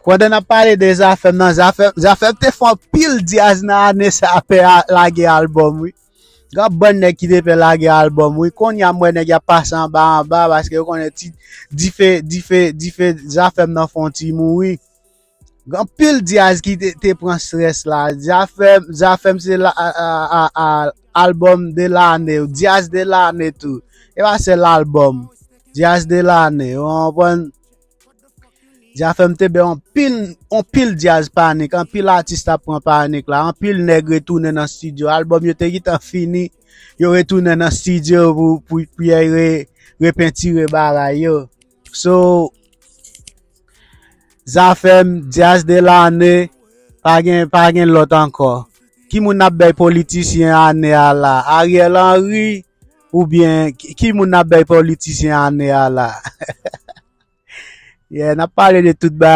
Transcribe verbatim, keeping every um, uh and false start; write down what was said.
Pandan n ap pale de Zafèm nan, Zafèm, Zafèm te fè anpil dyaz nan ane sa, pè a lage albòm, wi. Gen bann nèg ki te pè lage albòm, wi. Kounye a, m wè nèg y ap pase anba, anba, paske yo konnen ti dife, dife, dife Zafèm nan fè yon ti mouri. Gen anpil dyaz ki te, te pran strès la. Zafèm, Zafèm se la, a, a, a, a, albòm de lane, dyaz de lane tou. E pa sèl albòm. Dyaz de lane, ou konprann? Zafèm te bay anpil, anpil dyaz panik, anpil atis t ap pran panik la, anpil nèg retounen nan estidyo. Albòm yo te gentan fini, yo retounen nan estidyo pou, pou, pou y al re, repentire bagay yo. So, Zafèm, dyaz de lane, pa gen, pa gen lòt ankò. Ki moun ap bay politisyen ane a la? Ariel Henry oubyen ki, ki moun ap bay politisyen ane a la? Yeah, n ap pale de tout bagay.